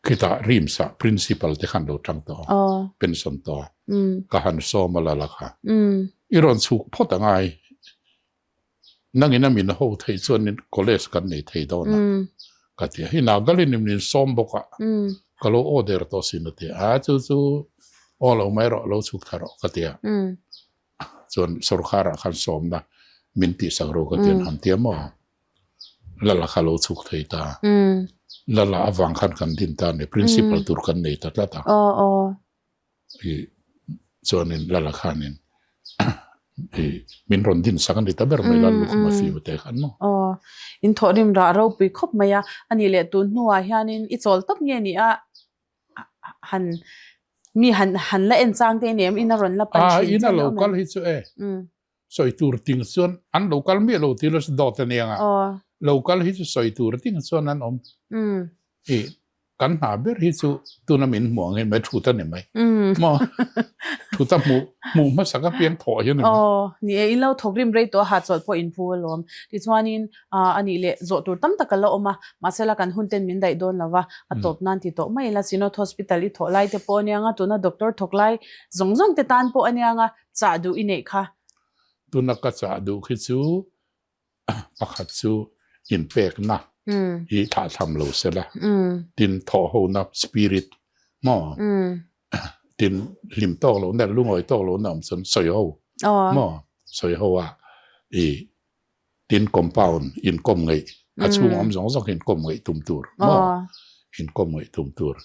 Speaker 2: khitah RIMS ah principal te khan lo tang tawh a, pension tawh a, ka han sawm a lala kha. I rawn chhuk phawt a ngai, nangin a min ho theih chuan college kan nei thei dawn a, ka ti a, hei Nagaland in min sawm bawk a, ka lo order tawh sin a ti a, chu chu aw lo mai rawh, lo chhuk thla rawh ka ti a, chuan sorkar ah khan sawmna min tihsak ro ka ti an han ti a maw. Lala kha lo chhuk thei ta. Lala avang khan kan din ta a ni. Principal tur kan nei ta tlat a. I chuanin Lala khanin i min rawn din sak a ni ta ber mai Lal lukhum a fim te khan maw.
Speaker 1: Aw, in thawhrim rah ropui khawp mai a. A nih leh tun hnuah hianin i chawl tawp nge ni a han mi han han la en chang te a ni em? In a rawn la pan thin
Speaker 2: che a ni awm em? A, in a lo kal hi chu e. Sawi tur ting chuan an lo kal miah lo tih la dawt a nia. Lo kal hi chu sawi tur ting chuan an awm. I kan hna ber hi chu tuna min hmuh ang hi mai thut a ni mai. Maw? Thut a hmuh hmuh hmasak apiang thawh hi a ni mai.
Speaker 1: Aw, ni e, in lo thawk rim rei tawh a hahchawlh pawh in phu alawm. Tichuanin a nih leh zawh tur tam tak a la awm a, mahsela kan hun ten min daih dawn lo va, a tawp nan ti tawh mai ila Synod Hospital i thawh lai te pawh a nia nga, tuna doctor thawk lai zawng zawng te tan pawh a nia nga, Chah duh i neih kha.
Speaker 2: Tuna ka chah duh khi chu pakhat chu inpekna hi thlahthlam lo se la, tin thawhhona spirit maw, tin hlim tawk lohna leh lungawi tawk lohna awm chuan sawi ho maw, sawi ho a i tin compound inkawm ngeih a chhung awm zawng zawng hi inkawm ngeih tum tur maw inkawm ngeih tum tur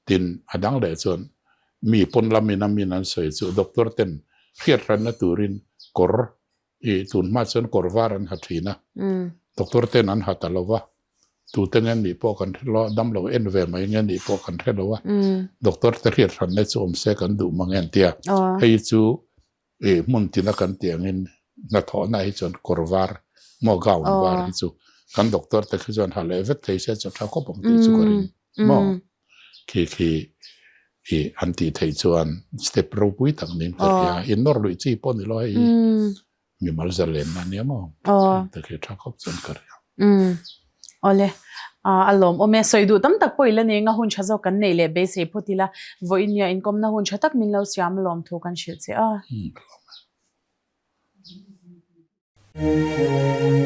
Speaker 2: tin a dang leh chuan mi pawn lamin a min an sawi chu doctor ten. Hriat hranna turin kawr i tun hma chuan kawr var an ha thin a, doctor ten an ha ta lo va, tute nge nih pawh kan hre lo a, damlo en ve mai nge nih pawh kan hre lo a, doctor te hriat hranna chu awm se kan duh mang em tia, hei chu i hmun tina kan tih angin hnathawhna hi chuan kawr var maw gown var hi chu kan doctor te khi chuan ha leh vek thei se chu tha khawp ang tih chu ka ring maw. Khi khi i an tih theih chuan step ropui tak niin ka hria. In nawr luih chi pawh ni lo hei hi mimal zalenna a nia maw? Te khi tha khawp chuan ka hria.
Speaker 1: Awle, a lawmawm e. Sawi duh tam tak pawh i la nei anga hun tha zawk kan neih leh beisei phawt ila vawiin nia inkawmna hun tha tak min lo siam a lawm thu kan hrilh che a.
Speaker 2: Ka lawm e.